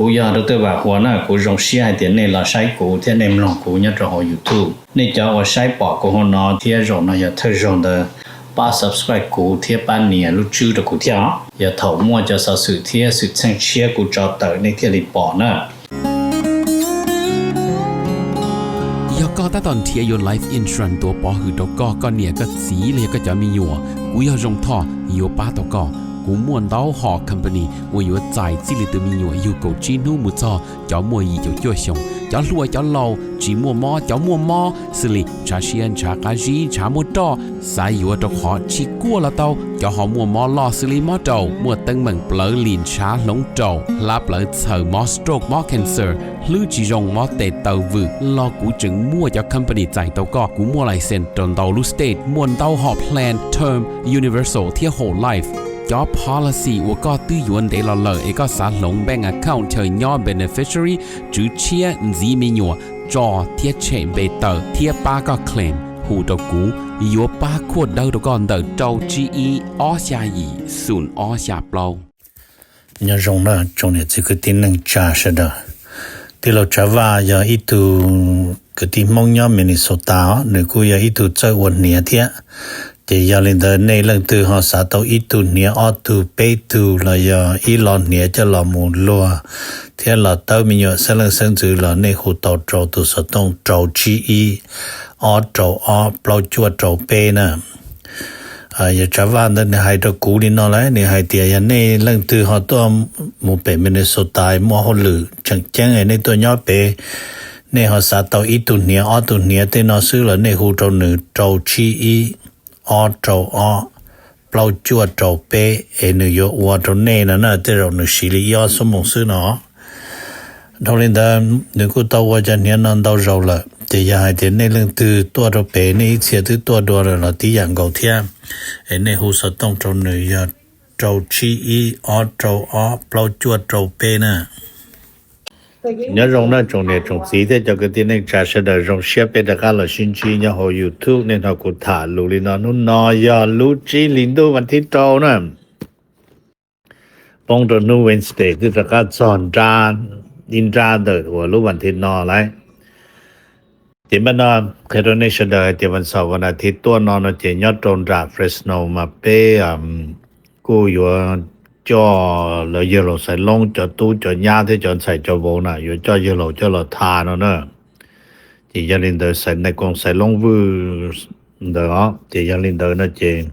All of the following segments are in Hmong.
Kuv yog Doctor Vam Huas na, kuv zoo siab hais tias nej los saib kuv thiab nej mloog kuv nyob rau hauv YouTube. Nej cov uas saib pom kuv hauv no thiab zaum no yog thawj zaug ntawd, pab subscribe kuv thiab pab nias lub tswb rau kuv thiab os. Yog thaum muaj cov xov xwm thiab xwm txheej tshiab kuv tso tawm nej thiaj li pom na. Yog koj tab tom nrhiav yuav life insurance tuav pov hwm rau koj, koj niam koj txiv los yog koj cov me nyuam, kuv yog Zoo Thoj yuav pab tau koj. Kuv muaj ntau hom company uas yuav txais txij li tus me nyuam yug kaum tsib hnub mus txog cov muaj yim caum cuaj xyoos, cov hluas cov laus, tsis muaj mob cov muaj mob, xws li ntshav siab ntshav qab zib ntshav muaj roj, xav yuav rau qhov tsis kuaj los tau, cov ho muaj mob loj xws li mob raum, muaj teeb meem plawv lim ntshav hloov raum, hlab plawv txhaws, mob stroke mob cancer, hlwb tsis zoo mob tes taw vwm los kuv tseem muaj cov company txais tau koj. Kuv muaj license rau ntau lub state, muaj ntau hom plan term, universal thiab whole life. Cov policy uas koj twb yuav ntev los lawm es koj xav hloov bank account chaw nyob beneficiary, tswv tshiab, ntxiv me nyuam, tso thiab tshem npe tawm thiab pab koj claim, hu rau kuv, yuav pab khuaj dawb rau koj ntawm rau tsib ib ob xya yim xoom ob xya plaub. Nyob zoo na tsoom niam txiv kwv tij neej tsa sawv daws. Tij laug Tsav Vaj yog ib tug kwv tij Hmoob nyob Minnesota os, nws kuj yog ib tug txawj ua hniav thiab. Ces yog li ntawd nej leej twg ho xav tau ib tug hniav ob tug peb tug los yog ib lo hniav coj los mus luag thiab los tawb me nyuam xeeb leej xeeb ntxwv los nej hu tau rau tus xov tooj rau tsib ib ob rau ob plaub cuaj rau peb na. Yog Tsav Vaj ntawd nws hais rau kuv li no lawm, nws hais tias yog nej leej twg ho tuaj mus pem Minnesota muaj hauj lwm tseem ceeb nej tuaj nyob pem, nej ho xav tau ib tug hniav ob tug hniav tej no xwb los nej hu rau nws rau tsib ib ob rau ob plaub cuaj rau peb es nws yuav ua rau nej no na, tej zaum nws siv li ib ob xuab moos xwb no. Dhau li ntawd nws kuj tau ua cov hniav no ntau zaus lawm, ces yog hais tias nej leej twg tuaj rau pem nej ib txhia twb tuaj dua lawm los tib yam nkaus thiab, es nej hu xov tooj rau nws yog rau tsib ib ob rau ob plaub cuaj rau peb na. Nyob zoo na tsoom niam tsoom txiv thiab cov kwv tij neej tsa sawv daws, zoo siab peb rov qab los sib ntsib nyob hauv YouTube. Nej hnov kuv tham lus li no, hnub no yog lub tsib hlis ntuj vas thib rau na, poob rau hnub Wednesday twb rov qab txog nrab, ib nrab ntawm uas lub vas thib no lawm. Ces npaj no qhia rau nej sawv daws hais tias vas xaum vas thiv tuaj no no ces nyob rau nram Fresno mas peb kuj yuav coj lawv yawg laus Xaiv Loob cov tub cov nyab thiab cov ntxhais cov vauv na yuav coj yawg laus coj los tham no na. Ces yog li ntawd Xaiv, nais koom Xaiv Loob Vwj ntawd os, ces yog li ntawd no ces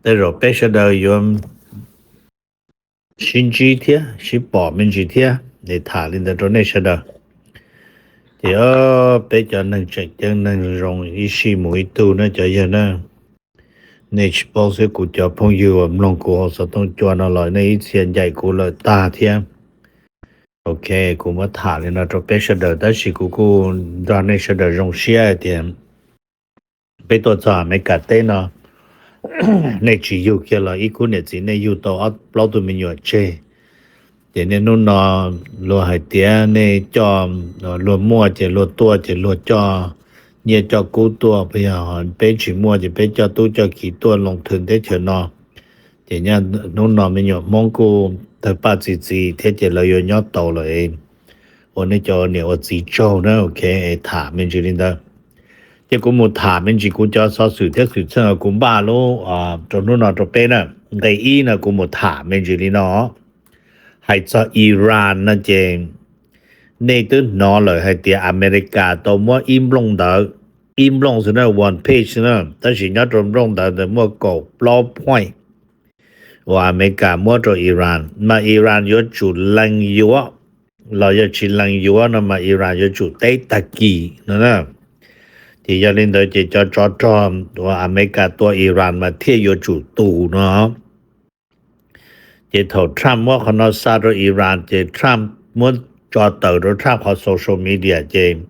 tej zaum peb sawv daws yuav sib ntsib thiab sib pom me ntsis thiab es tham li ntawd rau nej sawv daws. Ces peb cov neeg tseem ceeb neeg zoo ib sij mus ib tug na cov yawg na. Nej tsis paub xwb, kuv cov phooj ywg uas mloog kuv hauv xov tooj cua no los nej ib txhia ncaim kuv lawm tag thiab. Ok, kuv muab tham li no rau peb sawv daws tab sis kuv kuj nrog nej sawv daws zoo siab hais tias peb tuaj txog Amelikas teb no, nej tsis yug kiag los ib khub niam txiv nej yug tau ob plaub tug me nyuam tseg. Ces nej hnub no luag hais tias nej coj, luag muaj ces luag tuaj ces luag coj nyiaj coj kub tuaj, yog peb tsis muaj ces peb coj tub coj kiv tuaj loo thwm teb chaws no. Ces hnub no me nyuam Hmoob kuj tawg paj txi txiv thiab ces lawv yuav nyob tau lawm. Ua nej cov niam ua txiv tsaug na, ok, tham me ntsis li ntawd. Ces kuv mus tham me ntsis kuv cov xov xwm thiab xwm txheej kuv npaj lub rau hnub no rau peb na. Nqe ib no kuv mus tham me ntsis li no. Hais txog Iran no ces nej twb hnov lawm hais tias Amelikas tau muab ib nplooj ntawv, ib nplooj xwb na, one page xwb na, tab sis nyob rau nplooj ntawv ntawd muaj kaum plaub point uas Amelikas muab rau Iran, mas Iran yuav tsum lees yuav los yog tsis lees yuav no mas Iran yuav tsum teb tag kis no na. Ces yog li ntawd ces cov tsov rog uas Amelikas tua Iran mas thiaj yuav tsum tus no. Ces thaum Trump muab qhov no xa rau Iran ces Trump muab tso tawm rau Trump qhov social media ces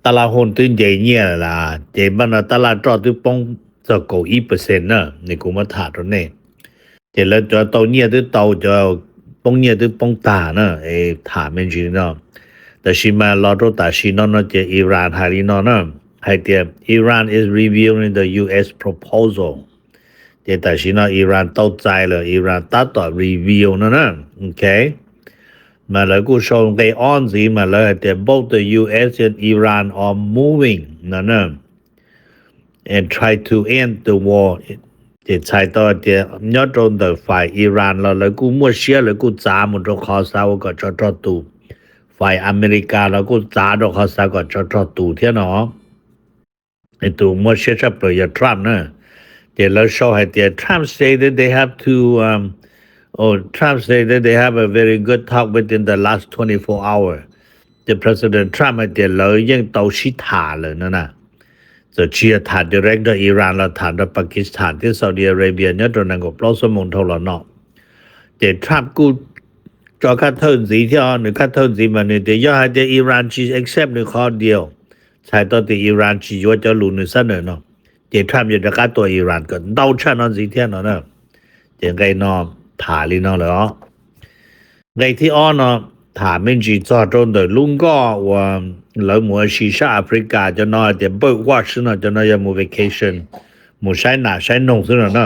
tab laj hooj twb nce nyiaj lawm, ces npaj no tab laj roj twb poob txog kaum ib percent na, nws kuv muab tham rau nej. Ces lawv cov tau nyiaj twb tau, cov poob nyiaj twb poob tag na, es tham me ntsis li no. Tab sis mas los rau tam sim no no ces Iran hais li no na, hais tias Iran is reviewing the U S proposal. Ces tam sim no Iran tau txais lawm, Iran tab tom review no na, ok. Mas lawv kuj sau nqe ob ntxiv mas lawv hais tias both the U S and Iran are moving no na, and try to end the war. Ces txhais tau tias nyob rau ntawm fais Iran los lawv kuj muaj siab, lawv kuj txav mus rau qhov xav ua kom tsov rog tus. Fais Amelikas los kuj txav rau qhov xav kom tsov rog tus thiab no. Tus muaj siab tshaj plaws yog Trump na. Ces lawv sau hais tias Trump say that they have to, um, oh, Trump say that they have a very good talk within the last twenty-four hours. Ces President Trump hais tias lawv yeej tau sib tham lawm no na. Txawm tsis yog tham direct nrog Iran los tham nrog Pakistan thiab Saudi Arabia nyob rau nees nkaum plaub xuab moos dhau los no. Ces Trump kuj tso khaj thawj ntxiv thiab, nws khaj thawj ntxiv mas nws tias yog hais tias Iran tsis accept nws qhov deal, txhais tau tias Iran tsis yuav cov lus nws xab nawm no, ces Trump yuav rov qab tua Iran kom ntau tshaj no ntxiv thiab no na. Ces nqe no tham li no lawm os. Nqe thib ob no tham me ntsis txog rau ntawm lub nkoj uas lawv mus ua si sab Africa, cov no hais tias bird watch xwb no, cov no yog mus vacation, mus saib nas saib noog xwb no na.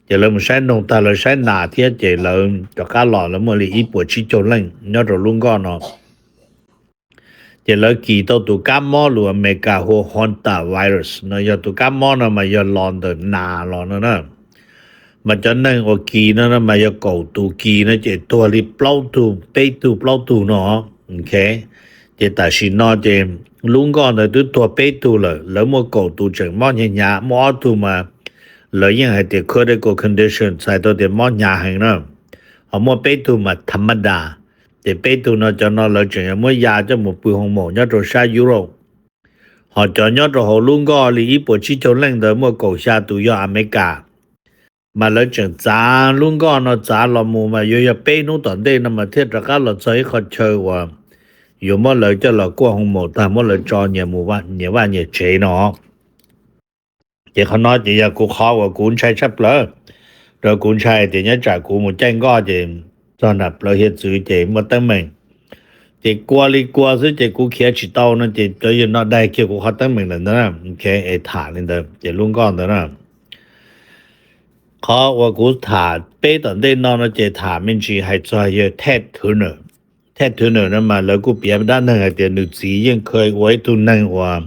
Ces lawv mus saib noog tag lawv saib nas thiab ces lawv rov qab los, lawv muaj li ib puas tsib caug leej nyob rau lub nkoj no. Ces lawv kis tau tus kab mob lus Amelikas hu ua hantavirus no, yog tus kab mob no mas yog los ntawm nas los no na. Mas cov neeg uas kis no no mas yog kaum tus kis no ces tuag li plaub tug, peb tug plaub tug no. Ok, ces tam sim no ces lub nkoj ntawd twb tuag peb tug lawm, lawv muaj kaum tus tseem mob hnyav hnyav, muaj ob tug mas lawv yeej hais tias critical condition, txhais tau tias mob hnyav heev na. Ho muaj peb tug mas tha ma da. Ces peb tug no cov no lawv tseem yuav muab ya coj mus pw hoo maum nyob rau sab Europe. Ho cov nyob rau hauv lub nkoj li ib puas tsib caug leej ntawd muaj kaum xya tus yog Amelikas. Mas lawv tseem txav lub nkoj no txav los mus mas yuav yog peb hnub tom ntej no mas thiaj rov qab los txog ib qho chaw uas yuav muab lawv coj los kuaj hoo maum tag muab lawv tso nyias mus nyias vaj nyias tsev no. Ces qhov no ces yog kuv qhov uas kuv ntshai tshaj plaws. Rau kuv ntshai tias nyob tsam kuv mus caij nkoj ces txog nram plawv hiav txwv ces muaj teeb meem. Ces kua li kua xwb ces kuv khiav tsis tau no ces cov yawg no daig kiag kuv qhov teeb meem lawm ntawd na. Ok, es tham li ntawd ces lub nkoj ntawd na. Qhov uas kuv tham peb tom ntej no no ces tham me ntsis hais txog yawg Ted Turner. Ted Turner no mas lawv kuj piav dab neeg hais tias nws txiv yeej kha ua ib tug neeg uas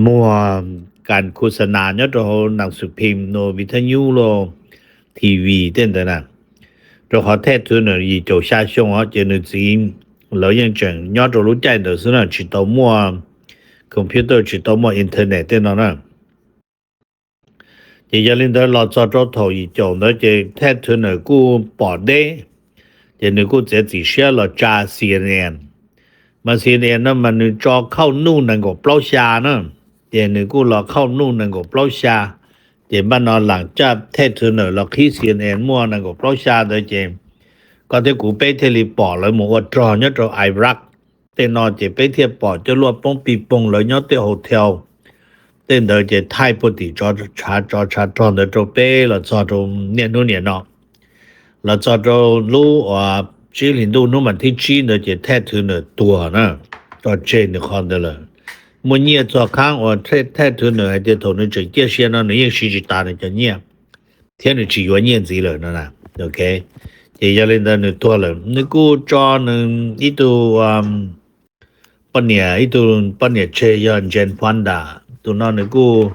muag kas khu xa nas nyob rau hauv nas xus phim no, vi thaj nyub los T V tej ntawd na. Rau qhov Ted Turner yim caum xya xyoo os ces nws txiv lawv yeej tseem nyob rau lub caij ntawd xwb na, tsis tau muaj computer, tsis tau muaj internet tej no na. Ces yog li ntawd los txog rau thaum yim caum ntawd ces Ted Turner kuj pom deb, ces nws kuj txiav txim siab los tsa C N N. Mas C N N no mas nws tso khauj nuj nees nkaum plaub xya na, ces nws kuj los khauj nuj nees nkaum plaub xya. Ces npaj no lam caj Ted Turner los qhib C N N muaj nees nkaum plaub xya ntawd ces koj thiab kuv peb thiaj li pom lawv mus ua rog nyob rau Iraq tej no ces peb thiaj pom coj luaj poob pis poog lawv nyob tej hotel tej ntawd ces thaij puag tim tshav tsov tshav rog ntawd rau peb los txog rau niaj hnub niam no. Los txog rau lub uas tsib hlis ntuj hnub mas thib tsib ntawd ces Ted Turner tuag na, tso tseg nws qhov ntawd lawm. Muaj nyiaj txog khaab uas Ted Turner hais tias thaum nws tseem ciaj sia no nws yeej siv tsis tas nws cov nyiaj, thiab nws tsis yuav nyiaj ntxiv lawm no na. Ok, ces yog li ntawd nws tuag lawm, nws kuj tso nws ib tug poj niam, ib tug poj niam tseg yog Jane Fonda. Tus no nws kuj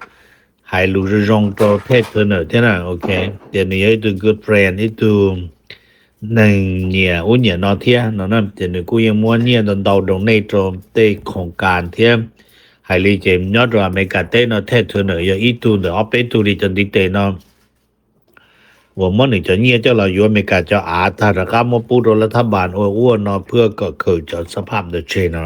hais lus zoo zoo rau Ted Turner thiab na. Ok, ces nws yog ib tug good friend, ib tug neeg nyiam ub nyiam no thiab no na. Ces nws kuj yeej muab nyiaj ntau ntau donate rau tej khoom kas thiab. Hais li ces nyob rau Amelikas teb no Ted Turner yog ib tug ntawm ob peb tug li cov ntiv tes no uas muab nws cov nyiaj coj los yuav Amelikas cov av tag rov qab muab pub rau lav thab npas ua ub ua no phwj kom khaws cov xab phaj ntawd tseg no.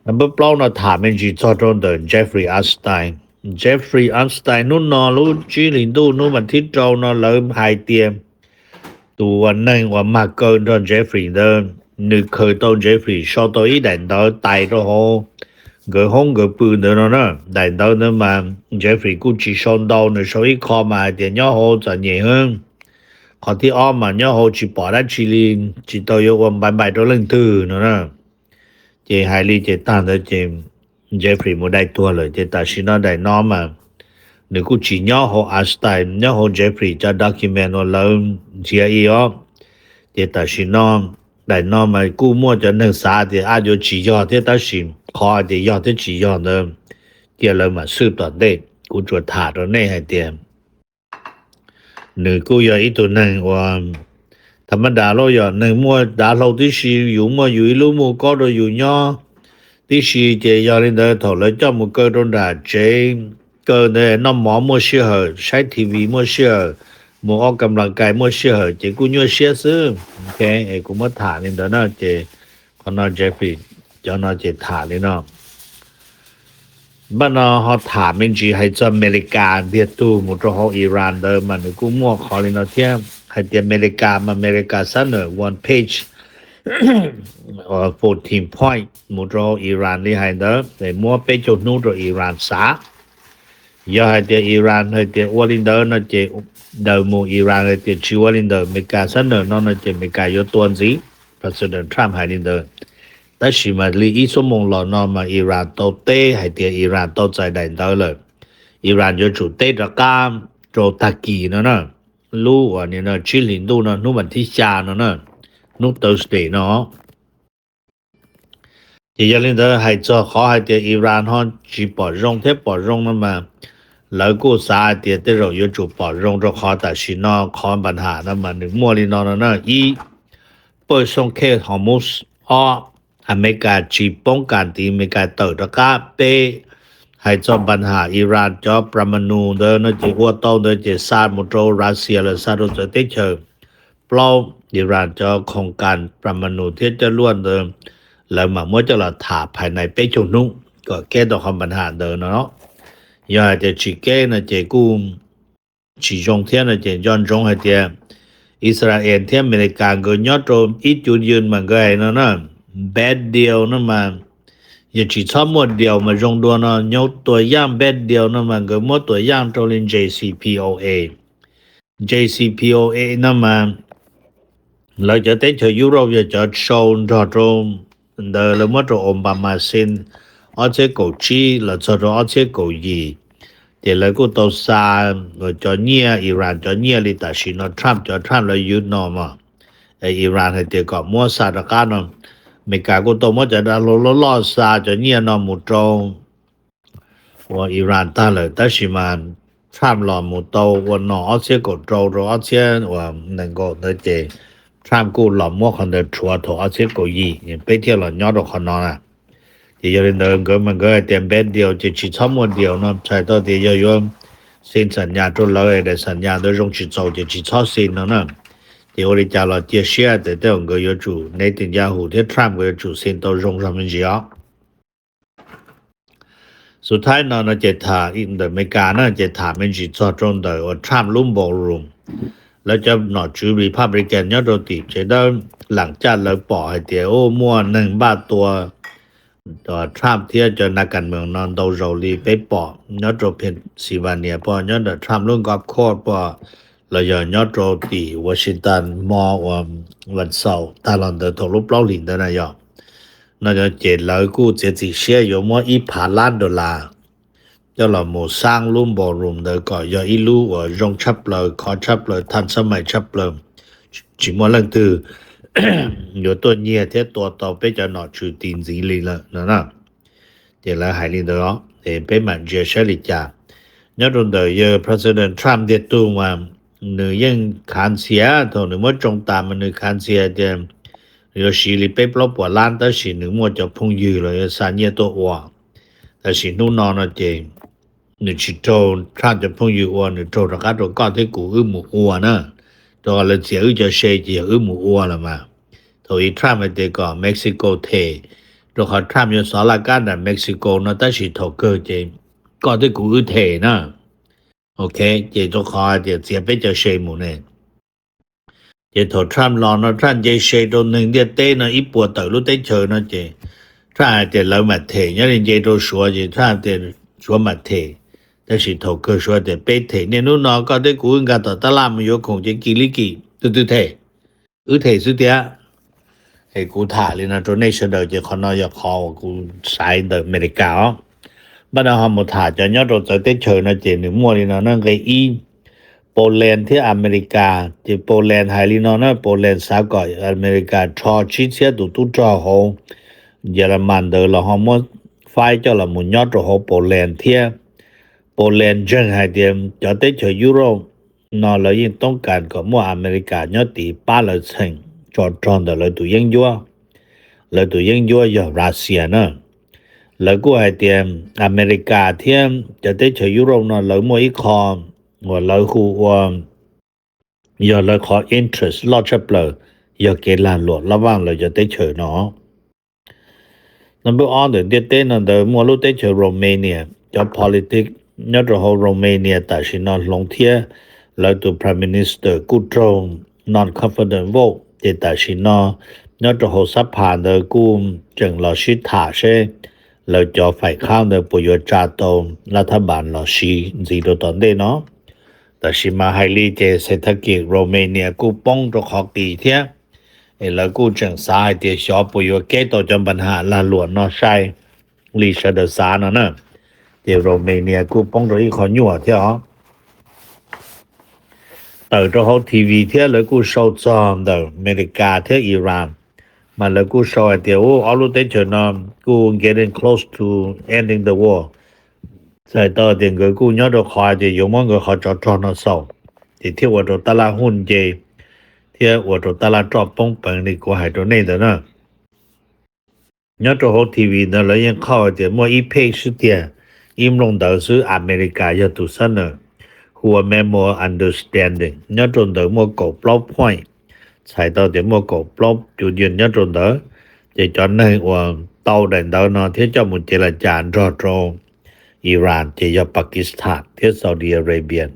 Nab npawb plaub no tham me ntsis txog rau ntawm Jeffrey Epstein. Jeffrey Epstein hnub no lub tsib hlis ntuj hnub mas thib rau no lawv hais tias tus uas neeg uas mag kaw nrog Jeffrey ntawd, nws khaws tau Jeffrey sau tau ib daim ntawv tais rau hauv nkawd hoob nkawd pw ntawd no na. Daim ntawv ntawd mas Jeffrey kuj tsis sau ntau, nws sau ib qho mas hais tias nyob hauv txom nyem heev, qhov thib ob mas nyob hauv tsis pom dab tsi li, tsis tau yuav ua npai npai rau leej twg no na. Ces hais li ces tag ntawd ces Jeffrey mus dai tuag lawm. Ces tam sim no daim no mas nws kuj tsis nyob hauv Epstein, nyob hauv Jeffrey cov document uas lawv nrhiav ib os. Ces tam sim no, daim no mas kuj muaj cov neeg xav tias ab yuav tsis yog thiab, tab sis qhov hais tias yog thiab tsis yog ntawd cia lawv mam swj tom ntej. Kuv tsuas tham rau nej hais tias nws kuj yog ib tug neeg uas tham ma das los yog neeg muaj dav hlau tib si, yus muaj yus ib lub mus kaub rau yus nyob tib si. Ces yog li ntawd thaum lawv coj mus kaw rau nram tsev kaw ntawd noj mov muaj sij hawm, saib T V muaj sij hawm, mus ob kam las kais muaj sij hawm ces kuj nyuaj siab xwb. Ok, es kuv muab tham li ntawd na. Ces qhov no Jeffrey, cov no ces tham li no. Npaj no ho tham me ntsis hais txog Amelikas ntiag tug mus rau hauv Iran ntawd mas nws kuj muaj qhov li no thiab, hais tias Amelikas mas Amelikas xab nawm one page, fourteen point mus rau hauv Iran li hais ntawd, es muab peb caug hnub rau Iran xav. Yog hais tias Iran hais tias ua li ntawd no ces daws mus, Iran hais tias tsis ua li ntawd, Amelikas xab nawm no no ces Amelikas yuav tua ntxiv. President Trump hais li ntawd. Tab sis mas li ib xuab moos los no mas Iran tau teb hais tias Iran tau txais daim ntawd lawm, Iran yuav tsum teb rov qab rau tag kis no na, lub uas nim no tsib hlis ntuj no, hnub vas thib xya no na, hnub Thursday no. Ces yog li ntawd hais txog qhov hais tias Iran ho tsis pom zoo thiab pom zoo no mas lawv kuj xav hais tias tej zaum yuav tsum pom zoo, rau qhov tam sim no qhov npa nham no mas nws muaj li no no na. Ib, pawj xoo khej Hormuz. Ob, Amelikas tsis poob kas tiv, Amelikas tawm rov qab. Peb, hais txog npa nham Iran cov pramanu ntawd no ces ua tau ntawd ces xa mus rau Russia lawm, xa rau txawv teb chaws. Plaub, Iran cov khoom kas pramanu thiab coj luaj ntawd lawv mam muab coj los tham phais nais peb caug hnub kom keb tau qhov npa nham ntawd no. Yog hais tias tsis keb no ces kuj tsis zoo thiab no ces nco ntsoov hais tias Israel thiab Amelikas nkawd nyob rau ib cuv ywg mas nkawd hais no na, bad deal no mas, yog tsis txhob muaj deal mas zoo dua no, nyob tua yaj bad deal no mas nkawd muab tua yaj rau li J C P O A. J C P O A no mas lawv cov teb chaws Europe yog cov sau nrog rau ntawd, lawv muab rau Obama xees ob txhiab kaum tsib los txog rau ob txhiab kaum yim. Ces lawv kuj tau xa cov nyiaj, Iran cov nyiaj li tam sim no Trump cov, Trump lawv yug no mas Iran hais tias kom muab xa rov qab no. Amelikas kuj tau muab cov dav hlau loj loj xa cov nyiaj no mus rau uas Iran tag lawm, tab sis mas Trump los mus tau ua no ob txhiab kaum rau rau ob txhiab uas nees nkaum ntawd ces Trump kuj los muab qhov ntawd rhuav thaum ob txhiab kaum yim, peb thiaj los nyob rau qhov no na. Ces yog li ntawd nkawd mas nkawd hais tias bad deal ces tsis txhob muaj deal no, txhais tau tias yog yuav xees xam nyas rau lawv, daim xam nyas ntawd zoo tsis txaus ces tsis txhob xees no na. Ces ua li cas los cia siab tias tej zaum nkawd yuav tsum, Netanyahu thiab Trump nkawd yuav tsum xees tau zoo zog me ntsis os. Xub thawj no no ces tham ntawm Amelikas na, ces tham me ntsis txog rau ntawm uas Trump lub ballroom. Lawv cov nom tswv Republican nyob rau tim tsev dawb, lam caj lawv pom hais tias muaj neeg npaj tua Trump thiab cov nas kas mees no ntau zaus li peb pom nyob rau Pennsylvania pom, nyob ntawm Trump lub golf course pom, los yog nyob rau tim Washington hmo uas vas xaum tag los ntawd thaum lub plaub hlis ntawd na yog. No ces lawv kuj txiav txim siab yuav muab ib phav lab dollar coj los mus xaab lub ballroom ntawd kom yog ib lub uas zoo tshaj plaws, khov tshaj plaws, thaj xab mais tshaj plaws, tsis muaj leej twg yuav tuaj nyiag thiab tua tau peb cov nom tswv tis ntxiv li lawm no na. Ces lawv hais li ntawd os, es peb mam ntsia saib li cas. Nyob rau ntawm yawg President Trump ntiag tug mas nws yeej khav ntxhias, thaum nws muab tsoo tas mas nws khav ntxhias tias yuav siv li peb plaub puas lab, tab sis nws muaj cov phooj ywg los yuav xa nyiaj tuaj ua. Tab sis hnub no no ces nws tsis raug Trump cov phooj ywg ua, nws raug rov qab rau koj thiab kuv wb mus ua na. Rau qhov lawv txiav wb cov se ces yog wb mus ua los mas. Thaum ub Trump hais tias kom Mexico them, rau qhov Trump yuav xov laj kab nram Mexico no, tab sis thaum kawg ces koj thiab kuv wb them na. Ok, ces rau qhov hais tias txiav peb cov se mus ne. Ces thaum Trump los no Trump nce se rau neeg ntiaj teb no ib puas tawm lub teb chaws no ces Trump hais tias lawv mam them, nyob li nce rau Suav ces Trump tias Suav mam them. Tab sis thaum kawg Suav tias peb them, niaj hnub no koj thiab kuv wb nkag tom tab laj mus yuav khoom ces kis li kis, tus twg them? Wb them xwb tiag. Es kuv tham li no rau nej sawv daws ces qhov no yog qhov uas kuv xaiv ntawm Amelikas os. Npaj no ho mus tham cov nyob rau txawv teb chaws no ces nws muaj li no na, nqe ib, Poland thiab Amelikas. Ces Poland hais li no na, Poland xav kom Amelikas rho tsib txhiab tus tub rog hauv Yelemas ntawd los ho muab faib coj los mus nyob rau hauv Poland thiab. Poland ntseeg hais tias cov teb chaws Europe no lawv yeej toob kas kom muaj Amelikas nyob tid pab lawv txheem tso rog ntawm lawv tus yeeb ncuab. Lawv tus yeeb ncuab yog Russia na. Lawv kuj hais tias Amelikas thiab cov teb chaws Europe no lawv muaj ib qho uas lawv hu ua, yog lawv qhov interest loj tshaj plaws, yog kev lag luam loj vaj lawv cov teb chaws no. No npawb ob ntawm ntiaj teb no ntawd muaj lub teb chaws Romania, cov politics nyob rau hauv Romania tam sim no hloov thiab lawv tus prime minister kuj raug non-confidence vote, ces tam sim no nyob rau hauv xab pha ntawd kuj tseem los sib tham seb lawv cov faim khab ntawd puas yuav tsa tau laj thab npas los siv ntxiv rau tom ntej no. Tam sim mas hais li ces xes thab kis Romania kuj poob rau qhov qis thiab, es lawv kuj tseem xav hais tias xyov puas yuav keb tau cov npa ham lag luam no sai li sawv daws xav no na. Ces Romania kuj poob rau ib qho nyuaj thiab os. Tawm rau hauv T V thiab lawv kuj sau txog ntawm Amelikas thiab Iran, mas lawv kuj sau hais tias u ob lub teb chaws no kuj getting close to ending the war. Txhais tau tias nkawd kuj nyob rau qhov tias yuav muab nkawd qhov tsov rog no xaus, ces thiaj ua rau tab laj huj nce thiab ua rau tab laj roj poob peev li kuv hais rau nej ntawd na. Nyob rau hauv T V ntawd lawv yeej qhauj tias muaj ib phej xwb tiag, ib nplooj ntawv xwb, Amelikas yog tus xab nawm, hu ua Memo Understanding. Nyob rau ntawd muaj kaum plaub point, txhais tau tias muaj kaum plaub cus yws nyob rau ntawd. Ces cov neeg uas tau daim ntawv no thiab coj mus cev laj cas nrog rau Iran ces yog Pakistan thiab Saudi Arabia.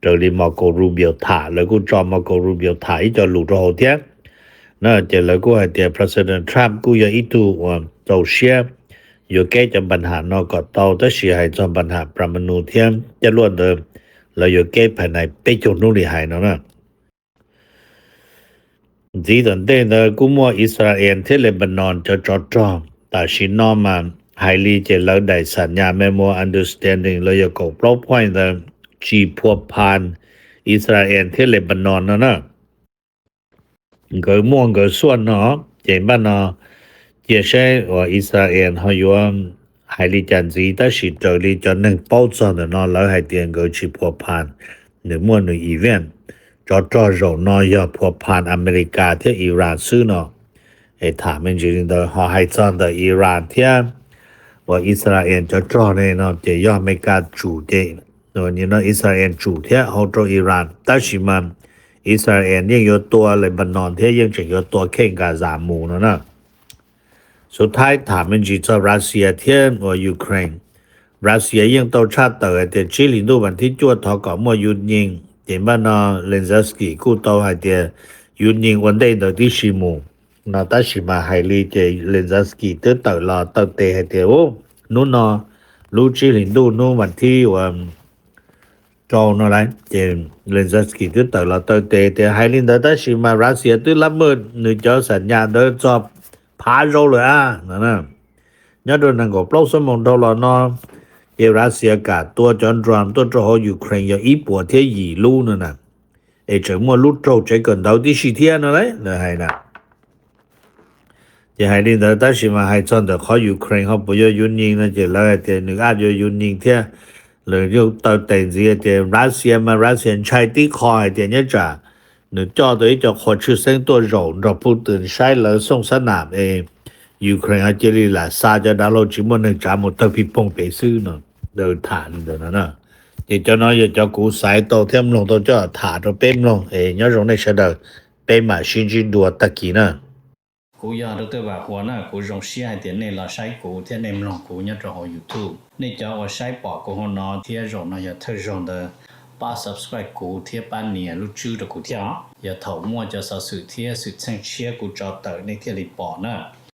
Raws li Marco Rubio tham, lawv kuj tso Marco Rubio tham ib co lus rau hauv thiab na. Ces lawv kuj hais tias President Trump kuj yog ib tug uas txaus siab yuav keb cov npa ham no kom tau, tab sis hais txog npa ham Pramanu thiab caj luaj ntawd, lawv yuav keb phais nais peb caug hnub li hais no na. Ntxiv tom ntej ntawd kuj muaj Israel thiab Lebanon cov tsov rog. Tam sim no mas hais li ces lawv daim xam nyas Memo Understanding los yog kaum plaub point ntawd tsis phua phan Israel thiab Lebanon no na. Nkawd muaj nkawd xuaj no, ces npaj no cia saib uas Israel ho yuav hais li cas ntxiv, tab sis raws li cov neeg paub txog ntawm no lawv hais tias nkawd tsis phua phan, nws muaj nws event. Tsov rog zaum no yog phua phan Amelikas thiab Iran xwb no. Es tham me ntsis li ntawd, ho hais txog ntawm Iran thiab uas Israel cov rog ne no ces yog Amelikas tsum ces, no Israel tsum thiab hau rau Iran, tab sis mas Israel yeej yuav tua Lebanon thiab yeej tseem yuav tua kheej Gaza mus no na. Xub thaib tham me ntsis txog Russia thiab uas Ukraine. Russia yeej tau tshaj tawm hais tias tsib hlis ntuj vas thib cuaj thov kom muaj yus nyees, ces npaj no Zelensky kuj tau hais tias yus nyees ua ntej ntawd tib si mus no, tab sis mas hais li ces Zelensky twb tawm los taw tes hais tias hnub no lub tsib hlis ntuj hnub vas thib uas rau no lawm, ces Zelensky twb tawm los taw tes tias hais li ntawd tab sis mas Russia twb lab maj nws cov xam nyas ntawd txog phav zaus lawm a no. Nyob rau nees nkaum plaub xuab moos dhau los no, ces Russia kam tua cov drone tuaj rau hauv Ukraine yog ib puas thiab yim lub no na, es tseem muaj lub raug tsev kawm ntawv tib si thiab no lawv hais na. Ces hais li ntawd tab sis mas hais txog ntawm qhov Ukraine ho puas yuav yus nyees no ces lawv hais tias nws ab yuav yus nyees thiab. Lawv yeej taw tes ntxiv tias Russia mas Russia ntshai tib qho hais tias nyob tsam nws coj tau ib co qhua tshwj xeeb tuaj zaum nrog Putin saib lawv xooj xab nam es Ukraine ho cia li lam xa cov dav hlau tsis muaj neeg tsav mus tawg pij poog pem xwb no. Lawv tham li ntawd no na. Ces cov no yog cov kuv xaiv tau thiab mloog tau coj tham rau peb mloog es nyob zoo nej sawv daws, peb mam sib ntsib dua tag kis na. Kuv yog Dr. Vam Huas na, kuv zoo siab hais tias nej los saib kuv thiab nej mloog kuv nyob rau hauv YouTube. Nej cov uas saib pom kuv hauv no thiab zaum no yog thawj zaug ntawd, pab subscribe kuv thiab pab nias lub tswb rau kuv thiab os. Yog thaum muaj cov xov xwm thiab xwm txheej tshiab kuv tso tawm nej thiaj li pom na.